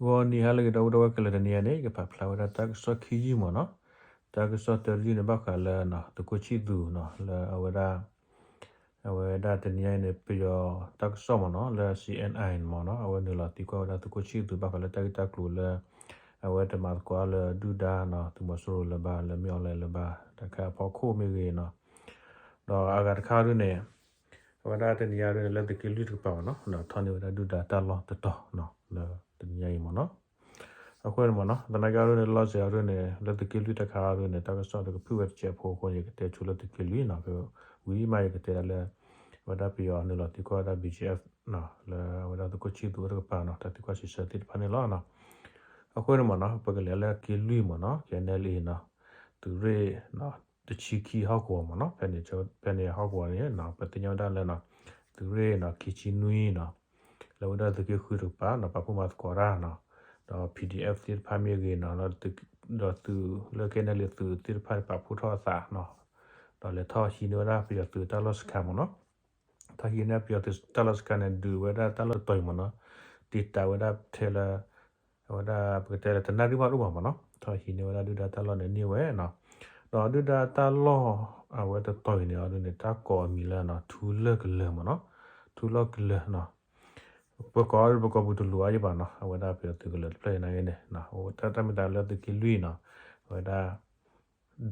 ဂီၤနံၤဟါလၢအဂ့ၤ ဒီပုၢ်ဝဲၢ်ခဲလၢာ်, တနံၤအံၤန့ၣ် ယကပာ်ဖျါဝဲဒၣ်တၢ်ကစီၣ်ခံယုၢ်မ့ၢ်နီၤ. တၢ်ကစီၣ်တၢတယုၢ်န့ၣ် ဘၣ်ဃးလၢ သုးခိၣ်ဆံၣ်သူးနီၤ လၢအဝဲဒၣ် အဝဲဒၣ်တနံၤအံၤန့ၣ် ပယီၤတၢ်ကစီၣ်မ့ၢ်နီၤ လၢ C N I မ့ၢ်နီၤ အဝဲနုာ်လီၤသံကွၢ်ဝဲဒၣ်သုးခိၣ်ဆံၣ်သူး ဘၣ်ဃးလၢတၢ်ဂ့ၢ်တၢ်ကျိၤလၢ အဝဲတမၤသကိးလၢဒုၣ်ဒါနီၤ သုးမီၤစိရိၤလၢၤဘၣ် လၢမ့ၢ်အီလဲလၢၤဘၣ် တၢ်ခါအဖီခိၣ်မ့ၢ်ဂ့ၤနီၤ. ဒီးအဂၤတခါဒုန့ၣ် အဝဲဒၣ်တနံၤအံၤဒုန့ၣ် လၢသုးက့လွံၢ်တကပၤမ့ၢ်နီၤ ထီၣ်န့ၢ်ဝဲဒၣ်ဒုၣ်ဒါတၢ်လီၢ်တတီၤနီၤ လၢတနံၤအံၤမ့ၢ်နီၤ. အဃိန့ၣ်မ့ၢ်နီၤ သနာ်က့အံၤဒုန့ၣ် လီၤစဲၤအံၤဒုန့ၣ် လၢသုးက့လွံၢ်တၢ်ခါအံၤဒုန့ၣ် တၢ်ကစီၣ်ဒီးကဖုၣ်ဝဲတစဲးဖိအဃိန့ၣ် ယကတဲဆူလၢသုးက့လွံၢ်နီၤ ဝံၤမးယကတဲဒၣ်လၢ အဝဲဒၣ်ပယီၤနုာ်လီၤသံကွၢ်ဝဲဒၣ် B G F နီၤ လၢအဝဲဒၣ်သုးခိၣ်ဆံၣ်သူးအိၣ်တကပၤနီၤ တၢ်သံကွၢ်စံးဆၢသ့ၣ်တဖၣ်န့ၣ်လီၤ. အဃိန့ၣ်မ့ၢ်နီၤ ပကလဲၤလၢက့လွံၢ်မ့ၢ်နီၤ K N L A နီၤ သုးရ့ၣ် တဆံခံဟီၣ်ကဝီၤမ့ၢ်နီၤ ဖဲန့ၣ် ဖဲန့ၣ်ဟီၣ်ကဝီၤန့ၣ် ပသ့ၣ်ညါဝဲဒၣ်လၢ သုးရ့ၣ်နီၤ ခံဆံနွံနီၤ လၢဝဲဒၣ်သုးက့ဃုတကပၤနီၤ ပာ်ဖှိၣ်မၤသကိးတၢ်နီၤ ဒီး P D F သ့ၣ်တဖၣ်မ့ၢ်ဂ့ၤနီၤ ဒီးသုးလၢ K N L A သုးသ့ၣ်တဖၣ်န့ၣ် ပာ်ဖှိၣ်ထီၣ်အသးနီၤ ဒီးလဲၤထီၣ်ဟံးန့ၢ်ဝဲဒၣ်ပယီၤသုးတၢ်လီၢ်စခါမ့ၢ်နီၤ ထီၣ်ဟံးန့ၢ်ပယီၤသုးတၢ်လီၢ်စခါန့ၣ် ဒုးဝဲဒၣ်တၢ်လီၢ်တတီၤအံၤမ့ၢ်နီၤ တံာ်တာ်ဝဲဒၣ်ထဲလၢ အဝဲဒၣ်ပကတဲလၢတနၣ်ရံၣ်ဘၣ်တအိၣ်ဘၣ်မ့ၢ်နီၤ ထီၣ်ဟံးန့ၢ်ဝဲဒၣ်ဒုၣ်ဒါတၢ်လီၢ်န့ၣ်န့ၢ်ဝဲနီၤ ဒီးဒုၣ်ဒါတၢ်လီၢ် အဝဲတတီၤအံၤန့ၣ်အီၤဒုန့ၣ် တၢ်ကိးအမံၤလၢ ထူလၢၢ်ကလၢၤမ့ၢ်နီၤ ထူလၢၢ်ကလၢၤနီၤ ပကိးအီၤဒုပကိးပူၤတလူၤအါယံၤဘၣ်နီၤ အဝဲဒၣ်ပယီၤသုးကလၢၤတဖျၢၣ်အံၤနာ်က့န့ၣ် တၢ်မ့ၢ်တၢ်လၢသုးက့လွံၢ်နီၤ အဝဲဒၣ်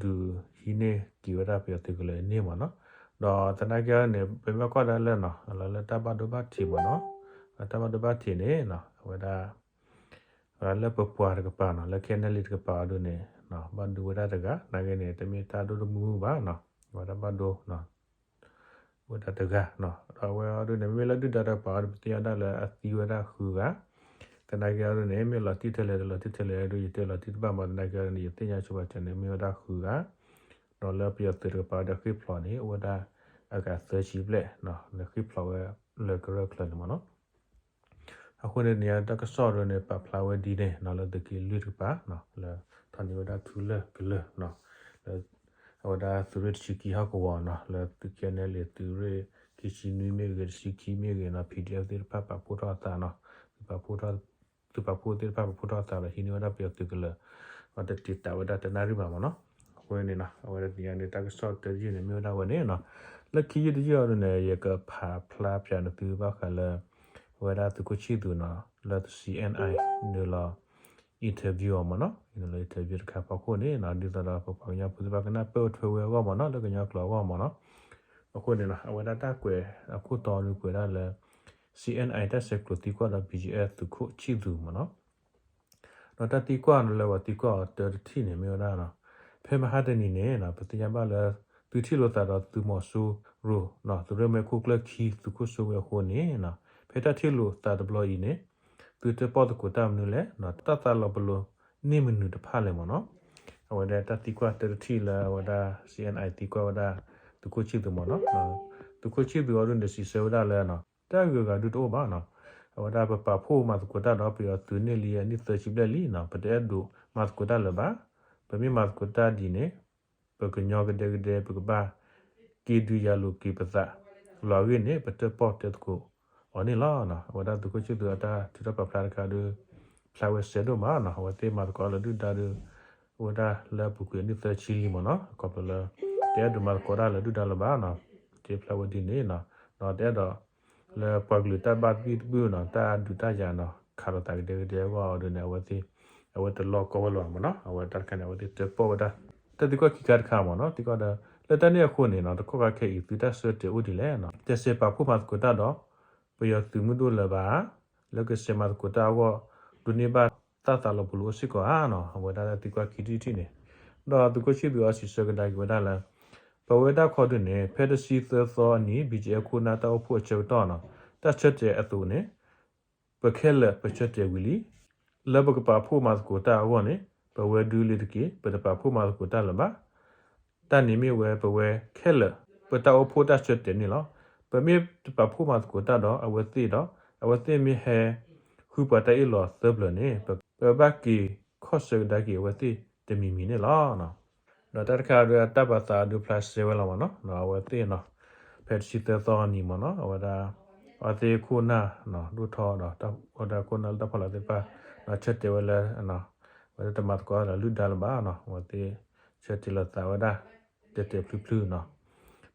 ဒုးဟံးန့ၢ်က့ၤဝဲဒၣ်ပယီၤသုးကလၢၤန့ၣ်မ့ၢ်နီၤ ဒီးသနာ်က့န့ၣ် ပမ့ၢ်ကွၢ်ဒၣ်လၢနီၤ လၢတၢ်ဘၣ်ဒိဘၣ်ထံးမ့ၢ်နီၤ တၢ်ဘၣ်ဒိဘၣ်ထံးန့ၣ်နီၤ အဝဲဒၣ် လၢပပှၤတကပၤနီၤ လၢ K N L A တကပၤအီၤဒုန့ၣ် ဘၣ်ဒိဝဲဒၣ်တဂၤ နာ်က့န့ၣ် တမ့ၢ်တၢ်ဒိၣ်ဒိၣ်မုၢ်မုၢ်ဘၣ်နီၤ အဝဲဒၣ်ဘၣ်ဒိ ဝဲဒၣ်တဂၤနီၤ ဒီးအဝဲအီၤဒုန့ၣ် မ့မ့ၢ်လၢဒုၣ်ဒါတကပၤအီၤဒု ပသ့ၣ်ညါဒၣ်လၢအသံဝဲဒၣ်ဃုဂၤ သနာ်က့အီၤဒုန့ၣ် မ့ၢ်လီၤတံၢ်ထဲလဲၣ်တလီၤတံၢ်ထဲလဲၣ်ဒု ယတဲလီၤတံၢ်တဘၣ်မး သနာ်က့အီၤဒုန့ၣ် ယသ့ၣ်ညါဆိပာ်စၢၤန့ၣ် မ့ၢ်ဝဲဒၣ်ဃုဂၤ ဒီးလၢပယီၤသုးတကပၤအီၤဒု အဃ့ၢ်ဖျိးန့ၣ် အိၣ်ဝဲဒၣ်အဂၤသၢဆံဘျဲၣ် လၢဃ့ၢ်ဖျိးဝဲလၢကရၢၢ်ချၢန့ၣ်မ့ၢ်နီၤ အဃိန့ၣ်န့ၣ် တၢ်ကစီၣ်ဒုန့ၣ် ပာ်ဖျါဝဲဒ်န့ၣ်နီၤ လၢသုးက့လွံၢ်တကပၤ လၢထီၣ်န့ၢ်ဝဲဒၣ်ထူလၢၢ်ကလၢၤနီၤ လၢ အဝဲဒၣ်သုးရ့ၣ်တဆံခံဟီၣ်ကဝီၤနီၤ လၢသုး K N L A သုးရ့ၣ်ခံဆံနွံမ့ၢ်ဂ့ၤ တဆံခံမ့ၢ်ဂ့ၤနီၤ P D F သ့ၣ်တဖၣ်ပာ်ဖှိၣ်ထီၣ်အသးနီၤ သုးပာ်ဖှိၣ်ထီၣ် သုးပာ်ဖှိၣ်သ့ၣ်တဖၣ်ပာ်ဖှိၣ်ထီၣ်အသးဒီး ဟံးန့ၢ်ဝဲဒၣ်ပယီၤသုးကလၢၤ ဒီးတတံာ်တာ်ဝဲဒၣ်တနၣ်ရံၣ်ဘၣ်မ့ၢ်နီၤ အဃိန့ၣ်နီၤ အဝဲဒၣ်တနံၤအံၤန့ၣ် တၢ်ကစီၣ်တၢတယုၢ်န့ၣ် မ့ၢ်ဝဲဒၣ်ဝဲန့ၣ်နီၤ လၢခံယုၢ်တယုၢ်အံၤဒုန့ၣ် ယကပာ်ဖျါပၠးန့ၢ်သုဘၣ်ဃးလၢ အဝဲဒၣ်သုးခိၣ်ဆံၣ်သူးနီၤ လၢ C N I နုာ်လီၤ interview အီၤမ့ၢ်နီၤ နုာ်လီၤ interview တခါဖီခိၣ်န့ၣ်နီၤ ဒ်သိးဒီးပပှၤကညီဖိသ့ၣ်တဖၣ်ကနၢ်ပၢၢ်ထွဲဝဲအဂီၢ်မ့ၢ်နီၤ လၢကညီကျိာ်အဂီၢ်မ့ၢ်နီၤ အဃိန့ၣ်နီၤ အဝဲဒၣ်တၢ်ကွဲးအခိၣ်တီဒုကွဲးဒၣ်လၢ C N I တၢ်ဆဲးကျိးသံကွၢ်ဒီး B G F သုးခိၣ်ဆံၣ်သူးမ့ၢ်နီၤ ဒီးတၢ်သံကွၢ်လၢပှၤသံကွၢ်အီၤတၢတထံၣ်န့ၣ် မ့ၢ်ဝဲဒၣ်နီၤ ဖဲမဟါတနံၤန့ၣ်နီၤ ပသ့ၣ်ညါဘၣ်လၢ သုထံၣ်လိာ်သးဒီးသုးမီၤစိရိၤနီၤ သုးရ့ၣ်မဲခိၣ်ကျၢၢ်ခံ သုးခိၣ်စိဝ့အဃိန့ၣ်နီၤ ဖဲတၢ်ထံၣ်လိာ်သးတဘျီအံၤန့ၣ် သုတၢၣ်ပီၣ်သကိးတၢ်မနုၤလဲၣ်နီၤ တၢ်သးလီၤပလိာ်န့ၢ်မနုၤတဖၣ်လဲၣ်မ့ၢ်နီၤ အဝဲဒၣ်တၢ်သံကွၢ်တၢတထံၣ်လၢအဝဲဒၣ် C N I သံကွၢ်ဝဲဒၣ် သုးခိၣ်ဆံၣ်သူးမ့ၢ်နီၤ သုးခိၣ်ဆံၣ်သူးအီၤဒုန့ၣ် စံးဆၢဝဲဒၣ်လၢ တၢ်ဂုၤဂၤဒုတအိၣ်ဘၣ်နီၤ အဝဲဒၣ်ပပာ်ဖှိၣ်မၤသကိးတၢ်ဒီး ပယီၤသုးန့ၢ်လံအနံၣ်သၢဆံဘျဲၣ်လံနီၤ ပတအဲၣ်ဒိးမၤသကိးတၢ်လၢၤဘၣ် ပမ့ၢ်မၤသကိးတၢ်ဒ်န့ၣ် ပကညီကဒဲကဒဲ ပကဘၣ်က့ၤဒုးယၤလိာ်က့ၤပသး လီၤအဂ့ၢ်န့ၣ် ပတၢၣ်ပီၣ်တဲသကိးအီၤန့ၣ်လီၤ. အဝဲဒၣ်သုးခိၣ်ဆံၣ်သူးအတၢ်ထုးထီၣ်ပာ်ဖျါတခါဒု ဖျါဝဲစဲးဒိၣ်မးနီၤ အဝဲသ့ၣ်မၤသကိးလၢဒုၣ်ဒါဒု အိၣ်ဝဲဒၣ်လၢအပူၤကွံာ်အနံၣ်သၢဆံလံမ့ၢ်နီၤ ခီဖျိလၢ တအဲၣ်ဒိးမၤသကိးတၢ်လၢဒုၣ်ဒါလၢၤဘၣ်နီၤ တ့ဖျါဝဲဒ်န့ၣ်နီၤ ဒီးတအဲၣ်ဒိး လၢပှၤကလုာ်တၢ်ဘၣ်သဘံၣ်သဘုၣ်နီၤ တၢ်ဒုးတၢ်ယၤနီၤ ခးလိာ်သးကဒဲကဒဲအဂီၢ်အီၤဒ်န့ၣ် အဝဲသ့ၣ် အဝဲတလီၢ်ကီဝဲလၢၤဘၣ်မ့ၢ်နီၤ အဝဲတၢ်တခါန့ၣ် အဝဲသ့ၣ်တၢၣ်ပီၣ်ဝဲဒၣ် တၢ်သံကွၢ်ခံခါတခါမ့ၢ်နီၤ သံကွၢ်ဒီး လၢတၢ်န့ၣ်အဃိန့ၣ်နီၤ တကီၢ်ခါခဲအံၤ သုတၢ်ဆၢတဲာ်အိၣ်ဒ်လဲၣ်နီၤ တစဲးပာ်ဖှိၣ်မၤသကိးတၢ်ဒီး ပယီၤသုးမုၢ်ဒိၣ်လၢၤဘၣ်ဧါ လၢကစဲးမၤသကိးတၢ်အဂီၢ် ဒိးန့ၢ်ဘၣ်တၢ်သးလီၤပလိာ်အိၣ်စ့ၢ်ကီးဧါနီၤ အဝဲဒၣ်တၢ်သံကွၢ်ခံထံၣ်တထံၣ်န့ၣ် ဒီးသုးခိၣ်ဆံၣ်သူးအီၤစံးဆၢကဒါက့ၤဝဲဒၣ်လၢ ပဝဲဒၣ်ခီဒုန့ၣ် ဖဲတဆံသၢသီအနံၤ ဘံၣ်ကၠဲးအဲၣ် ခိၣ်နၢ်တၢ်အိၣ်ဖှိၣ်အဆၢကတီၢ်နီၤ တၢ်ဆၢတဲာ်အသိးန့ၣ် ပခဲလၢာ်ပဆၢတဲာ်ဝံၤလံ. လၢပကပာ်ဖှိၣ်မၤသကိးတၢ်အဂီၢ်န့ၣ် ပဝဲဒုးလ့ၤတက့ၢ် ပတပာ်ဖှိၣ်မၤသကိးတၢ်လၢၤဘၣ်. တၢ်န့ၣ်မ့ၢ်ဝဲပဝဲခဲလၢာ် ပတၢ်အိၣ်ဖှိၣ်တၢ်ဆၢတဲာ်န့ၣ်လီၤ. ပမ့ၢ်တပာ်ဖှိၣ်မၤသကိးတၢ်ဒီးအဝဲသ့ၣ်ဒီး အဝဲသ့ၣ်မ့ၢ်ဟဲ ဃုပှၤတၢ်အ့ၣ်လိာ်သၢပျၢၤန့ၣ် ပဘၣ်က့ၤခီၣ်ဆၢကဒါက့ၤအဝဲသ့ၣ်တမံၤမံၤန့ၣ်လီၤ. ဒီးတၢ်တခါဒီးတၢ်ပာ်သးဒုးဖျါစဲဝဲလီၤမ့ၢ်နီၤ, အဝဲသ့ၣ်နီၤ ဖဲတဆံသၢသီအနံၤမ့ၢ်နီၤ အဝဲဒၣ် အဝဲသ့ၣ်ခိၣ်နၢ်ဒိၣ်ထီၣ်ဒီး အဝဲဒၣ်ခိၣ်နၢ်လၢတၢ်ဖီလာ်သ့ၣ်တဖၣ် ဒီးဆၢတဲာ်ဝဲလၢ အဝဲဒၣ်တမၤသကိးတၢ်ဒီးလုၢ်ဒါလၢၤဘၣ်နီၤ, အဝဲသ့ၣ်ဆၢတဲာ်လီၤသးဝဲဒၣ် တဲာ်တဲာ်ဖျုဖျုနီၤ.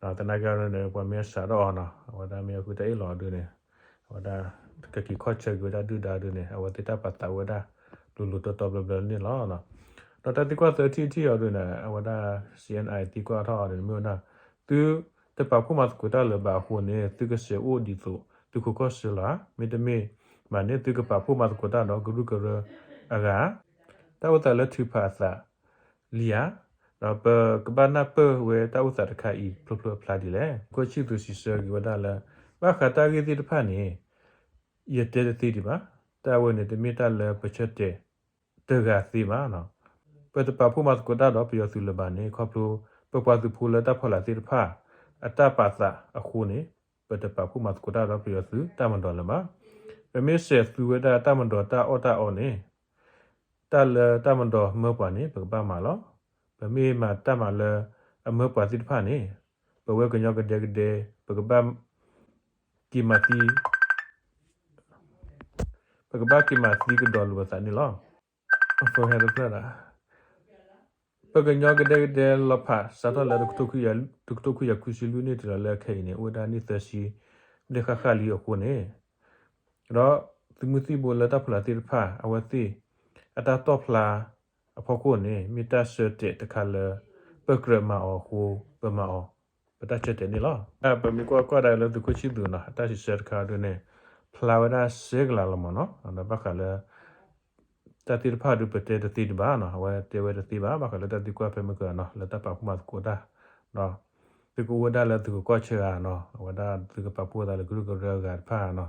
ဒီးသနာ်က့န့ၣ် ပှၤမ့ၢ်စးထီၣ်အီၤနီၤ, အဝဲဒၣ်မ့ၢ်အဃုတၢ်အ့ၣ်လိာ်အီၤဒုန့ၣ်, အဝဲဒၣ် ကက့ၤခီၣ်ဆၢက့ၤဝဲဒၣ်ဒုၣ်ဒါဒုန့ၣ် အဝဲသ့ၣ်တၢ်ပာ်သးဝဲဒၣ် လိၤလိၤတီတီဘျီဘျီန့ၣ်လီၤ. ဒီးတၢ်သံကွၢ်သၢထံၣ်တထံၣ်အီၤဒုန့ၣ် အဝဲဒၣ် C N I သံကွၢ်ထီၣ်အီၤဒုန့ၣ်မ့ၢ်ဝဲဒၣ် သုတပာ်ဖှိၣ်မၤသကိးတၢ်လၢၤဘၣ်အဃိန့ၣ် သုကစဲးအိၣ်ဒ်သိး သုးခိးကီၢ်ဆၢလီၤဧါ. မ့တမ့ၢ်ဘၣ်န့ၣ် သုကပာ်ဖှိၣ်မၤသကိးတၢ်ဒီးကရူၢ်ကရၢအဂၤဧါ. တၢ်အိၣ်သးလၢထုးဖးအသးလံဧါ. ဒီးပကဘၣ်နၢ်ပၢၢ်ဝဲတၢ်အိၣ်သးတခါအံၤ ဖျိဖျိအဖျါဒ်လဲၣ်. သုးခိၣ်ဆံၣ်သူးစံးဆၢက့ၤဝဲဒၣ်လၢ ဘၣ်ဃးတၢ်ဂ့ၢ်သ့ၣ်တဖၣ်န့ၣ် ယတဲတသ့ဒံးဘၣ်. တၢ်ဝဲန့ၣ်တမ့ၢ်တၢ်လၢပဆၢတဲာ်တဂၤသ့ဘၣ်. ပတပာ်ဖှိၣ်မၤသကိးတၢ်ဒီးပယီၤသုးလၢၤဘၣ်န့ၣ် ခီဖျိ ပပှၤသုးဖိလၢတၢ်ဖီလာ်သ့ၣ်တဖၣ် အတၢ်ပာ်သးအဃိန့ၣ် ပတပာ်ဖှိၣ်မၤသကိးတၢ်ဒီးပယီၤသုးတၢ်မၤဒီးလၢၤဘၣ်. ပမ့ၢ်စဲးသူဝဲဒၣ်တၢ်မၤဒီးတၢ်အီၣ်တၢ်အီန့ၣ် တၢ်လၢတၢ်မၤဒီးမၢပှၤန့ၣ် ပကဘၣ်မၤလီၤ. ပမ့ၢ်မၤတၢ်မၤလၢအမၢပှၤသ့ၣ်တဖၣ်န့ၣ် ပဝဲကညီကဒဲကဒဲ ပကဘၣ် က့ၤမၤသံ ပကဘၣ်က့ၤမၤသံကဒီးလိာ်ပသးန့ၣ်လီၤ. ပကညီကဒဲကဒဲလီၤဖးစးထီၣ်လၢ တကထိခွံကယၤဃုဆံလွံၢ်န့ၣ် တုၤလီၤလၢခဲအံၤန့ၣ် အိၣ်ဝဲဒၣ်နံၣ်သၢဆံဘျဲၣ်ဃၣ်ဃၣ်လံအဃိန့ၣ် ဒီးသုးမုၢ်သံၣ်ဘိလၢတၢ်ဖီလာ်သ့ၣ်တဖၣ် အဝဲသ့ၣ်အတၢ်တီၣ်ဖျါအဖီခိၣ်န့ၣ် မ့ၢ်တၢ်ဆၢတဲာ်တခါလၢ ပကြၢးမၤအီၤအဃိ ပမၤအီၤ ပတၢ်ဆၢတဲာ်န့ၣ်လီၤ. ပမ့ၢ်ကွၢ်ကွၢ်ဒၣ်လၢသုးခိၣ်ဆံၣ်သူးနီၤ အတၢ်စံးဆၢတခါဒုန့ၣ် ဖျါဝဲဒၣ်စဲကလးလီၤမးနီၤ. ဒီးဘၣ်ဃးလၢ တၢ်သ့ၣ်တဖၣ်ဒုပတဲတသ့ဒံးဘၣ်နီၤ, အဝဲတဲဝဲတသ့ဘၣ်. ဘၣ်ဃးလၢတၢ်သံကွၢ်ဖဲမုၢ်ကနီၤ လၢတၢ်ပာ်ဖှိၣ်မၤသကိးတၢ် ဒီး သုကအိၣ်ဝဲဒၣ်လၢသုးကီၢ်ဆၢဧါနီၤ, အဝဲဒၣ်သုကပာ်ဖှိၣ်သးလၢကရူၢ်ကရၢအဂၤတဖၣ်နီၤ,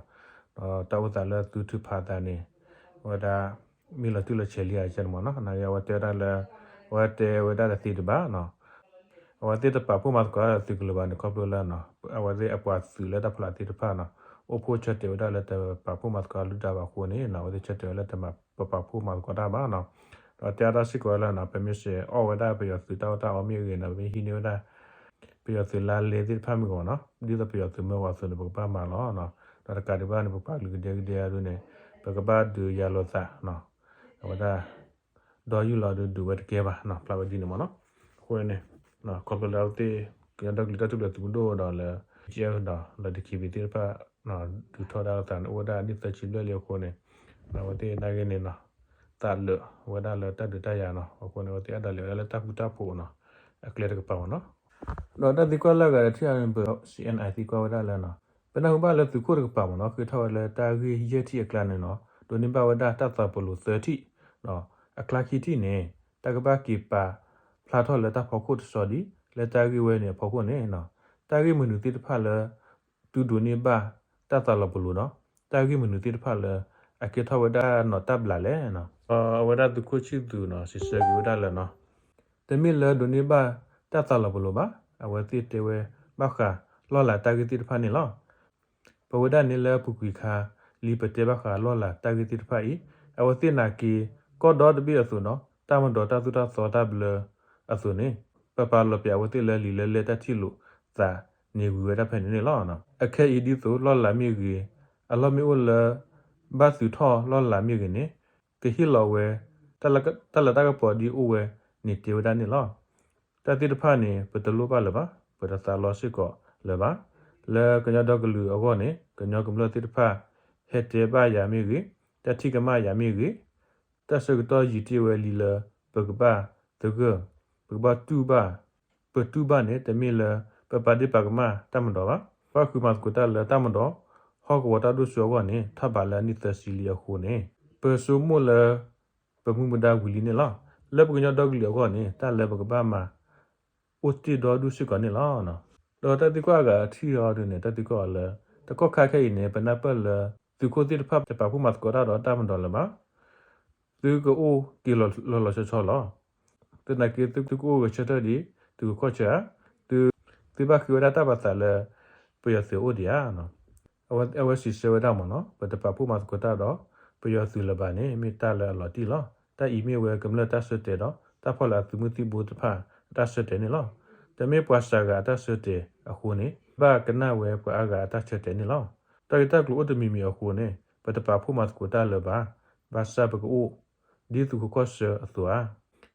ဒီးတၢ်အိၣ်သးလၢသုထုးဖးသးန့ၣ် အဝဲဒၣ် မ့ၢ်လီၤတံၢ်လီၤဆဲးလံဧါကဲန့ၣ်မးနီၤ, နာ်က့အဝဲတဲဝဲဒၣ်လၢ အဝဲတဲဝဲဒၣ်တသ့ဒံးဘၣ်နီၤ. အဝဲသ့ၣ်တပာ်ဖှိၣ်မၤသကိးတၢ်ဒီးသုးကလၢၤဘၣ်န့ၣ် ခီဖျိလၢ အဝဲသ့ၣ်အပှၤသုးလၢတၢ်ဖီလာ်သ့ၣ်တဖၣ်နီၤ အိၣ်ဖှိၣ်ဆၢတဲာ်ဝဲဒၣ်လၢတပာ်ဖှိၣ်မၤသကိးလုၢ်ဒါဘၣ်အဃိန့ၣ် အဝဲသ့ၣ်ဆၢတဲာ်ဝဲလၢတမၤပပာ်ဖှိၣ်မၤသကိးတၢ်ဘၣ်နီၤ. ဒီးတဲအါထီၣ်စ့ၢ်ကီးဝဲလၢ ပမ့ၢ်စဲးအီၣ်ဝဲဒၣ်ပယီၤသုးတၢ်အီၣ်တၢ်အီမ့ၢ်ဂ့ၤနီၤ, ပမ့ၢ်ဟံးန့ၢ်ဝဲဒၣ် ပယီၤသုးလါလဲသ့ၣ်တဖၣ်မ့ၢ်ဂ့ၤနီၤ, ဒ်သိးပယီၤသုးမၢပှၤအသိးန့ၣ် ပကဘၣ်မၤလီၤ. ဒီးတကးဒံးဘၣ်န့ၣ် ပပှၤကလုာ်ကဒဲကဒဲအံၤဒုန့ၣ် ပကဘၣ်ဒုးယၤလိာ်သး အဝဲဒၣ် ဒီးယုၢ်လီၤဒုးဒုးဝဲတကဲဘၣ်နီၤ, ဖျါဝဲဒ်န့ၣ်မးနီၤ. အဃိန့ၣ် ခီဖျိလၢအဝဲသ့ၣ် ကညီဒီကလုာ်တၢ်ထူၣ်ဖျဲးသုးမုၢ်ဒိၣ်ဒီးလၢ ကၠဲဒီးလၢ ဒီး ဒီး ကံဘံ သ့ၣ်တဖၣ် ဒုးထီဒါလိာ်သးန့ၣ် အိၣ်ဝဲဒၣ်နံၣ်သၢဆံဘျဲၣ်လံအဃိန့ၣ် အဝဲသ့ၣ်နာ်က့န့ၣ်နီၤ သးလၢာ်ဝဲဒၣ်လၢတၢ်ဒုးတၢ်ယၤနီၤ, အဃိန့ၣ် အဝဲသ့ၣ်အဲၣ်ဒိးလဲၤဝဲဒၣ်လၢတၢ်ဃူတၢ်ဖိးနီၤ အကျဲတကပၤမးနီၤ. ဒီးတၢ်သံကွၢ်လၢအဂၤတထံၣ်အံၤန့ၣ် ပ C N I သံကွၢ်ဝဲဒၣ်လၢ ပနၢ်ဟူဘၣ်လၢသုးခိၣ်တကပၤမးနီၤ ဃ့ထီၣ်ဝဲလၢတၢ်ဂ့ၢ်ယဲၢ်ထံၣ်အကျါန့ၣ်နီၤ ဒိးန့ၢ်ဘၣ်ဝဲဒၣ်တၢ်သးပလိာ်သၢထံၣ်, အကျါခံထံၣ်န့ၣ် တၢ်ကဘၣ်က့ၤပာ်ဖျါထီၣ်လၢတၢ်ဖီခိၣ်တဆီဒံး လၢတၢ်ဂ့ၢ်ဝဲန့ၣ်အဖီခိၣ်န့ၣ် တၢ်ဂ့ၢ်မနုၤသ့ၣ်တဖၣ်လၢ သုဒိးန့ၢ်ဘၣ်တၢ်သးလီၤပလိာ်ဒီး တၢ်ဂ့ၢ်မနုၤသ့ၣ်တဖၣ်လၢ အကဲထီၣ်ဝဲဒၣ်နီၤတၢ်ဘျးလဲၣ်. အဝဲဒၣ်သုးခိၣ်ဆံၣ်သူးနီၤ စံးဆၢက့ၤဝဲဒၣ်လၢ တမ့ၢ်လၢဒိးန့ၢ်ဘၣ်တၢ်သးလီၤပလိာ်ဘၣ်. အဝဲသ့ၣ်တဲဝဲဘၣ်ဃးလီၢ်လၤတၢ်ဂ့ၢ်သ့ၣ်တဖၣ်န့ၣ်လီၤ. ပဝဲဒၣ်န့ၣ်လၢအပူၤကွံာ်အခါ လံပတဲဘၣ်ဃးလီၢ်လၤတၢ်ဂ့ၢ်သ့ၣ်တဖၣ်အံၤ အဝဲသ့ၣ်နာ်က့ၤ ကီၢ်ဒီတဘ့ၣ်အသိးဒီး တၢ်မၤဒီးတၢ်သိၣ်တၢ်သီတၢ်ဘျၢအသိးန့ၣ် ပပာ်လီၤပျံၤအဝဲသ့ၣ်လၢလံာ်လဲၢ်လဲၢ်တၢ်ထံၣ်လိာ်သးန့ၣ်ဝံၤဝဲဒၣ်ဖဲန့ၣ်န့ၣ်လီၤ. အခဲအံၤဒ်သိးလီၢ်လၤမ့ၢ်ဂ့ၤ အလီၢ်မ့ၢ်အိၣ်လၢ ဘၣ်သုးထီၣ်လီၢ်လၤမ့ၢ်ဂ့ၤန့ၣ် ကဟ့ၣ်လီၤဝဲ တၢ်လၤတၢ်ကပီၤဒ်အိၣ်ဝဲန့ၣ်တဲဝဲဒၣ်န့ၣ်လီၤ. တၢ်သ့ၣ်တဖၣ်န့ၣ် ပတလိၣ်ဘၣ်လၢၤဘၣ်, ပတသးလီစ့ၢ်ကီးလၢၤဘၣ်. လၢကညီဒီကလုာ်အဂီၢ်န့ၣ် ကညီကမျၢၢ်သ့ၣ်တဖၣ် ဟဲတဲဘၣ်ယၤမ့ၢ်ဂ့ၤ, တၢ်ထံၣ်ကမၣ်ယၤမ့ၢ်ဂ့ၤ, တၢ်ဆၢကတီၢ်ယံာ်တ့ၢ်ဝဲလံလၢ ပကဘၣ်သဂၢၢ်, ပကဘၣ်တူၢ်ဘၣ်, ပတူၢ်ဘၣ်န့ၣ် တမ့ၢ်လၢ ပပာ်ဒ့ၣ်ပာ်ကမၣ်တၢ်မၤဒီးဘၣ်. ပဘၣ်ဃုမၤသကိးတၢ်လၢတၢ်မၤဒီး ဟီၣ်ကဝီၤတၢ်ဒိၣ်စိအဂီၢ်န့ၣ် ထီၣ်ဘးလၢအနံၣ်သၢဆံလံအဃိန့ၣ် ပဆိကမိၣ်လၢ ပမူပဒါဝံၤလံန့ၣ်လီၤ. လၢပကညီဒီကလုာ်အဂီၢ်န့ၣ် တၢ်လၢပကဘၣ်မၤ အိၣ်တ့ၢ်ဒီဒူၣ်စ့ၢ်ကီးန့ၣ်လီၤ. ဒီးတၢ်သံကွၢ်အဂၤတထံၣ်အံၤဒုန့ၣ် တၢ်သံကွၢ်အီၤလၢ တကီၢ်ခါခဲအံၤန့ၣ် ပနၢ်ပၢၢ်လၢ သုးခိၣ်သ့ၣ်တဖၣ်တပာ်ဖှိၣ်မၤသကိးတၢ်ဒီးတၢ်မၤဒီးလၢၤဘၣ်. သုကအိၣ်က့ၤလီၤလီၤဆီဆီလီၤ. သနာ်က့သုကအိၣ်ဂဲၤဆၢထၢၣ်ဒံး သုကခီၣ်ဆၢဧါ, သု သုဘၣ်ဃ့ဝဲဒၣ်တၢ်ပာ်သးလၢ ပယီၤသုးအိၣ်ဒံးဧါ. အဝဲစံးဆၢဝဲဒၣ်မ့ၢ်နီၤ ပတပာ်ဖှိၣ်မၤသကိးတၢ်ဒီး ပယီၤသုးလၢၤဘၣ်န့ၣ် မ့ၢ်တၢ်လၢအလီၤတံၢ်လီၤ. တၢ်အံၤမ့ၢ်ဝဲကမျၢၢ်တၢ်ဆၢတဲာ်ဒီး တၢ်ဖီလာ်သုးမုၢ်သံၣ်ဘိတဖၣ် အတၢ်ဆၢတဲာ်န့ၣ်လီၤ. တမ့ၢ်ပှၤစှၤဂၤအတၢ်ဆၢတဲာ်အဃိန့ၣ် ဘၣ်ကနၣ်ဝဲပှၤအါဂၤအတၢ်ဆၢတဲာ်န့ၣ်လီၤ. တၢ်ဂ့ၢ်တၢ်ကျိၤအိၣ်တမံၤမံၤအဃိန့ၣ် ပတပာ်ဖှိၣ်မၤသကိးတၢ်လၢၤဘၣ်. ဘၣ်ဆၣ်ပကအိၣ်ဒ်သုးခိၣ်ကီၢ်ဆၢအသိးဧါ.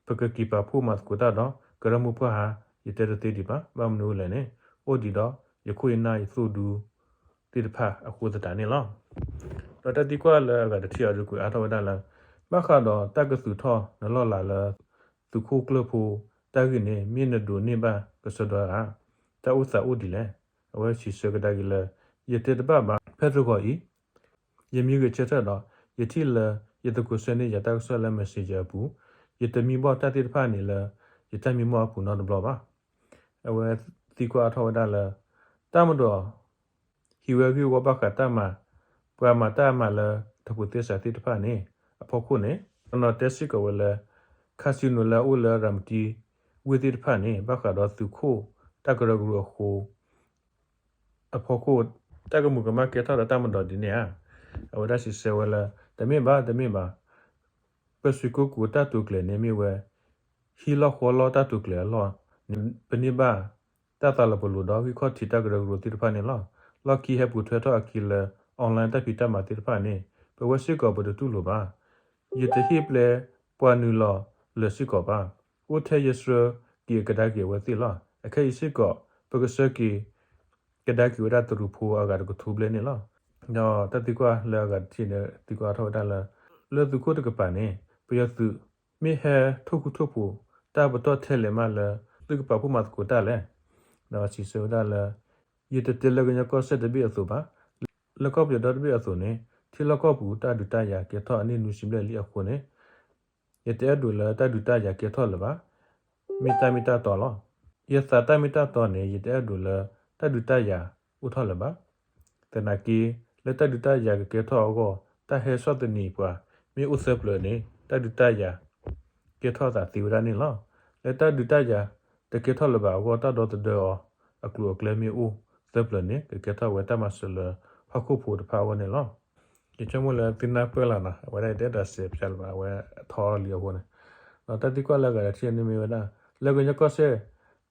ပကက့ၤပာ်ဖှိၣ်မၤသကိးတၢ်ဒီး ကရၢမိၢ်ပှၢ်ဧါ, ယတဲတသ့ဒံးဘၣ်. ဘၣ်မနုၤအဃိလဲၣ်န့ၣ်, အိၣ်ဒံးဒီး ယခိၣ်ယနၢ်ယသိၣ်ဒူသ့ၣ်တဖၣ်အဃိသတးန့ၣ်လီၤ. ဒီးတၢ်သံကွၢ်လၢအဂၤတထံၣ်အံၤဒုးကွဲးအါထီၣ်ဝဲဒၣ်လၢ ဘၣ်ဃးဒီးတၢ်ကသုးထီၣ်နလီၢ်လၤလၢ သုးခိၣ်ကျၢၢ်ဖိတၢ်ဂ့ၢ်န့ၣ် မ့ၢ်နဒိးန့ၢ်ဘၣ်ကစီဒီဧါ, တၢ်အိၣ်သးအိၣ်ဒ်လဲၣ်. အဝဲစံးဆၢကဒါက့ၤလၢ ယတဲတဘၣ်ဘၣ်. ဖဲတဂီၤအံၤ ယမံဂဲၤဆၢထၢၣ်ဒီး ယထံၣ်လၢ ယသကိးဆှၢန့ၢ်ယၤတၢ်ကစီၣ်လၢ Messenger အပူၤ, ယတမံဘၣ်တၢ်သ့ၣ်တဖၣ်န့ၣ်လၢ ယတၢ်မံမီၢ်အပူၤနီတဘျီဘၣ်. အဝဲသံကွၢ်အါထီၣ်ဝဲဒၣ်လၢ တၢ်မၤဒီး ဟံးဝဲဂ့ၢ်ဝီဘၣ်ဃးတၢ်မၤ ပှၤမၤတၢ်မၤလၢ ထီၣ်ဖိသဲစးသ့ၣ်တဖၣ်န့ၣ် အဖီခိၣ်န့ၣ် တနီၤတဲစ့ၢ်ကီးဝဲလၢ casino လၢအအိၣ်လၢ ရၤမတံ ဝ့ၢ်သ့ၣ်တဖၣ်န့ၣ် ဘၣ်ဃးဒီးသုးခိၣ်တၢ်ကရၢကရိအဃိ အဖီခိၣ် တၢ်ကမူးကမၣ်ကဲထီၣ်ဒီးတၢ်မၤဒီးဒ်န့ၣ်ဧါ. အဝဲဒၣ်စံးဆၢဝဲလၢ တမ့ၢ်ဘၣ်, တမ့ၢ်ဘၣ်. ပစွ့ၤကိၢ်ကိၤတၢ်တိာ်ကျဲၤန့ၣ်မ့ၢ်ဝဲ ဟံၣ်လီၢ်ဃီလီၢ်တၢ်တိာ်ကျဲၤအလီၢ်န့ၣ် ပန့ၢ်ဘၣ်တၢ်သးလီၤပလိာ်ဒီး ဂံၢ်ခီၣ်ထံးတၢ်ကရၢကရိသ့ၣ်တဖၣ်န့ၣ်လီၤ. လီၢ်ခံဟဲပူၤထွဲထီၣ်အခံလၢ online တၢ်ဖံးတၢ်မၤသ့ၣ်တဖၣ်န့ၣ် ပဝဲစ့ၢ်ကီးပတတူၢ်လိာ်ဘၣ်. ယတဟ့ၣ်ပျဲပှၤနုာ်လီၤလၢၤစ့ၢ်ကီးဘၣ်. အိၣ်ထဲယဆှၢက့ၤကဒါက့ၤအဝဲသ့ၣ်လီၤ. အခဲအံၤစ့ၢ်ကီး ပကဆှၢက့ၤ ကဒါက့ၤဝဲဒၣ်တရူးဖိအဂၤတကထိဘျဲၣ်န့ၣ်လီၤ. ဒီးတၢ်သံကွၢ်လၢအဂၤတထံၣ်န့ၣ် သံကွၢ်ထီၣ်ဝဲဒၣ်လၢ လၢသုးခိၣ်တကပၤန့ၣ် ပယီၤသုးမ့ၢ်ဟဲထိၣ်ဃူထိၣ်ဖိးတၢ်ပတီၢ်ထဲလဲၣ်မးလၢ သုကပာ်ဖှိၣ်မၤသကိးတၢ်လဲၣ်. ဒီးစံးဆၢဝဲဒၣ်လၢ ယတတဲလၢကညီကီၢ်စဲၣ်တဘ့ၣ်အသိးဘၣ်. လၢကီၢ်ပယီၤဒီတဘ့ၣ်အသိးန့ၣ် ထံလီၢ်ကီၢ်ပူၤတၢ်ဒုးတၢ်ယၤကဲထီၣ်အနံၣ်နွံဆံဘျဲၣ်လံအဃိန့ၣ် ယတအဲၣ်ဒိးလၢတၢ်ဒုးတၢ်ယၤကဲထီၣ်လၢၤဘၣ်. မ့ၢ်တၢ်မ့ၢ်တၢ်တီလီၤ. ယသးတၢ်မ့ၢ်တၢ်တီန့ၣ် ယတအဲၣ်ဒိးလၢတၢ်ဒုးတၢ်ယၤအိၣ်ထီၣ်လၢၤဘၣ်. သနာ်က့ လၢတၢ်ဒုးတၢ်ယၤကကဲထီၣ်အဂီၢ် တၢ်ဟဲဆီၣ်သနံးပှၤမ့ၢ်အိၣ်သၢပျၢၤန့ၣ် တၢ်ဒုးတၢ်ယၤကဲထီၣ်သးသ့ဝဲဒၣ်န့ၣ်လီၤ. လၢတၢ်ဒုးတၢ်ယၤတကဲထီၣ်လၢၤဘၣ်အဂီၢ် တၢ်ဒီသဒၢအီၤအကျိၤအကျဲမ့ၢ်အိၣ်သၢပျၢၤန့ၣ် ကကဲထီၣ်ဝဲတၢ်မၤစၢၤလၢဟီၣ်ခိၣ်ဖိတဖၣ်အဂီၢ်န့ၣ်လီၤ. ယဆိကမိၣ်လၢသုနၢ်ပၢၢ်လီၤနီၤ, အဝဲဒၣ်ယတအဲၣ်ဒိးစဲးဖျါလၢၤဘၣ်, အဝဲထီလံအဃိန့ၣ်, ဒီးတၢ်သံကွၢ်လၢအဂၤတထံၣ်န့ၣ်မ့ၢ်ဝဲဒၣ် လၢကညီကီၢ်စဲၣ်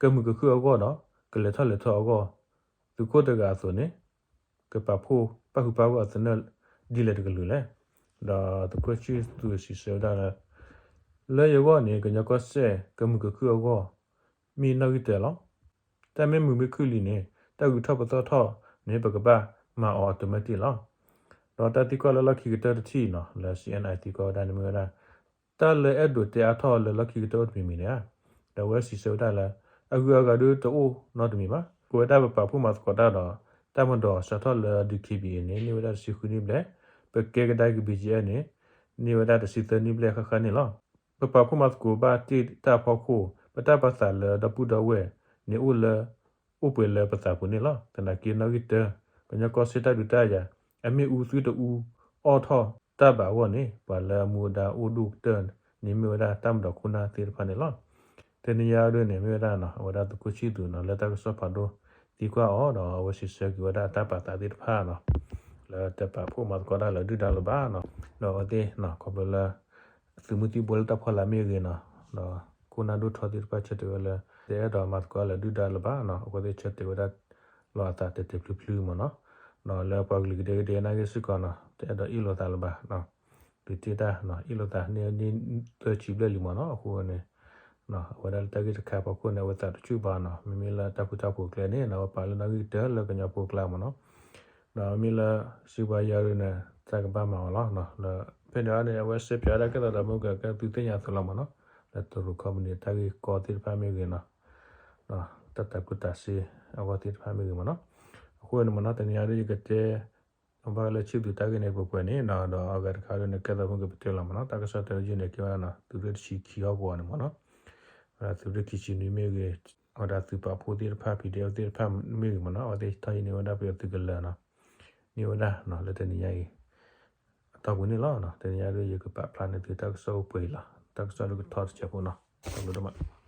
ကမုာ်ကခုၣ်အဂီၢ်ဒီး ကလဲၤထီၣ်လဲၤထီအဂီၢ် သုးခိၣ်တဂၤအသိးန့ၣ် ကပာ်ဖှိၣ်ပၣ်ဃုာ်ပၣ်ဂီၢ်အသနၢၣ်ဒ်လဲၣ်တကလုာ်လဲၣ်. ဒီးသုးခိၣ်ဆံၣ်သူးစံးဆၢဝဲဒၣ်လၢ လၢယဂီၢ်န့ၣ် ကညီကီၢ်စဲၣ်ကမုာ်ကခုၣ်အဂီၢ် မ့ၢ်နီၣ်ဂံၢ်တၢလီၤ. တၢ်မ့ၢ်မုာ်မ့ၢ်ခုၣ်လံန့ၣ် တၢ်ဂုၤထီၣ်ပသီထီၣ်န့ၣ် ပကဘၣ်မၤအီၤ automatic လီၤ. ဒီးတၢ်သံကွၢ်လၢလီၢ်ခံကတၢၢ်တထံၣ်နီၤ လၢ စီၣ်အဲၣ်အဲၣ် သံကွၢ်ဝဲဒၣ်န့ၣ်မ့ၢ်ဝဲဒၣ် တၢ်လၢအဲၣ်ဒိးတဲအါထီၣ်လၢလီၢ်ခံကတၢၢ်အိၣ်တမံၤမံၤန့ၣ်ဧါ. ဒီးအဝဲစံးဆၢဝဲဒၣ်လၢ အဂုၤအဂၤဒုးတအိၣ်နီတမံၤဘၣ်. ပဝဲဒၣ်ပပာ်ဖှိၣ်မၤသကိးတၢ်ဒီး တၢ်မၤဒီးစးထီၣ်လၢ ဒီး ခ့ဘံၣ်အ့ၣ် န့ၣ် န့ၢ်ဝဲဒၣ်တဆံဃုနံၣ်ဘျဲၣ်, ပကဲကဒါက့ၤ ဘံၣ်ကၠံၣ်အဲၣ် န့ၣ် န့ၢ်ဝဲဒၣ်တဆံသၢနံၣ်ဘျဲၣ်ဃၣ်ဃၣ်န့ၣ်လီၤ. ပပာ်ဖှိၣ်မၤသကိးဘၣ်တ့ၢ်တၢ်အဖီခိၣ် ပတၢ်ပာ်သးလၢဒီပုၢ်ဒီဝဲၢ်န့ၣ်အိၣ်လၢ အိၣ်ပှဲၤလၢပသးပူၤန့ၣ်လီၤ. သနာ်က့နီၣ်ဂံၢ်တၢ ကညီကီၢ်စဲၣ်တၢ်ဒုးတၢ်ယၤ အမ့ၣ်အူသုတအူအီၣ်ထီၣ်တၢ်ဘၣ်အဂီၢ်န့ၣ် ပှၤလၢအမူဒါအိၣ်ဒိၣ်ကတၢၢ်န့ၣ်မ့ၢ်ဝဲဒၣ်တၢ်မၤဒီးခိၣ်နၢ်သ့ၣ်တဖၣ်န့ၣ်လီၤ. တနံၤညါဒ်န့ၣ်မ့ၢ်ဝဲဒၣ်နီၤ အဝဲဒၣ်သုးခိၣ်ဆံၣ်သူးနီၤ လၢတၢ်ကစီၣ်ဖးဒိၣ်သံကွၢ်အီၤ ဒီးအဝဲစံးဆၢက့ၤဝဲဒၣ်တၢ်ပာ်သးသ့ၣ်တဖၣ်နီၤ လၢတပာ်ဖှိၣ်မၤသကိးတၢ်လၢဒုၣ်ဒါလၢၤဘၣ်နီၤ ဒီးအဝဲသ့ၣ်နီၤ ခီဖျိလၢ သုးမုၢ်သံၣ်ဘိလၢတၢ်ဖီလာ်မ့ၢ်ဂ့ၤနီၤ ဒီးခိၣ်နၢ်ဒိၣ်ထီသ့ၣ်တဖၣ်ဆၢတဲာ်ဝဲလၢ တအဲၣ်ဒိးမၤသကိးလၢဒုၣ်ဒါလၢၤဘၣ်နီၤ အဝဲသ့ၣ်ဆၢတဲာ်ဝဲဒၣ် လီၤအသးတဲာ်တဲာ်ဖျုဖျုမ့ၢ်နီၤ ဒီးလၢပှၤကလုာ်ကဒဲကဒဲနာ်က့စ့ၢ်ကီးနီၤ တအဲၣ်ဒိးအ့ၣ်လိာ်သးလၢၤဘၣ် ဒုးတ့ၢ်တၢ် အ့ၣ်လိာ်သးန့ၣ်နံၣ်သၢဆံဘျဲၣ်လံမ့ၢ်နီၤ အဃိန့ၣ် အဝဲဒၣ်လၢတၢ်ဂ့ၢ်တခါအဖီခိၣ်န့ၣ် အဝဲသးတဆူၣ်ဘၣ်နီၤ မ့မ့ၢ်လၢတၢ်ဃူတၢ်ဖိးကျဲန့ၣ် အဝဲပာ်လၢနီၣ်ဂံၢ်တၢလၢကညီဖိကျါမ့ၢ်နီၤ ဒီးမ့ၢ်လၢစံးဘၣ်ယၤဒ်န့ၣ် တၢ်ကဘၣ်မၤအီၤလီၤ လၢဖဲန့ၣ်အံၤန့ၣ် အဝဲစဲးပၠးဝဲဒၣ်ကဲသးဒီးမုၢ်ကကဲသုသ့ၣ်ညါအသိးလီၤမ့ၢ်နီၤ လၢတရူးခီပနံၣ်တၢ်ဂ့ၢ်ကီသ့ၣ်တဖၣ်မ့ၢ်ဂ့ၤနီၤ တၢ်တၤကျိၣ်တၤစ့အဂီၢ်သ့ၣ်တဖၣ်မ့ၢ်ဂ့ၤမ့ၢ်နီၤ အဃိန့ၣ်မ့ၢ်နီၤ တနံၤအံၤဒ်ယကတဲ ဘၣ်လၢဆံၣ်သူးတၢ်ဂ့ၢ်န့ၣ်ပှဲၤပှဲၤန့ၣ်နီၤ ဒီးအဂၤတခါဒ်န့ၣ် ကဲသးမုၢ်ကပတဲလီၤမ့ၢ်နီၤ တၢ်ကစီၣ်တဲလၢယုၢ်န့ၣ် ကဲဝဲဒၣ်နီၤ သုးရ့ၣ်တဆံခံဟီၣ်ကဝီၤန့ၣ်မ့ၢ်နီၤ သုးရ့ၣ်ခံဆံနွံမ့ၢ်ဂ့ၤ အဝဲဒၣ်သုးပာ်ဖှိၣ်သ့ၣ်တဖၣ် ပီၣ်ဒ့ၣ်အ့ၣ် သ့ၣ်တဖၣ်မ့ၢ်ဂ့ၤမ့ၢ်နီၤ အဝဲသ့ၣ်ထီၣ်ဟံးန့ၢ်ဝဲဒၣ်ပယီၤသုးကလၢၤနီၤ န့ၢ်ဝဲဒၣ်လၢတနံၤညါအံၤ အတီၢ်ပူၤန့ၣ်လီၤ. တနံၤညါဒ်ယကပာ်ဖျါန့ၢ်သုတၢ်ကစီၣ်အိၣ်ပှဲၤအံၤလီၤ. တၢ်ကစီၣ်ဒ်ကထီတစဲးဖိနီၤ တၢ်ဘျုးဒိၣ်မး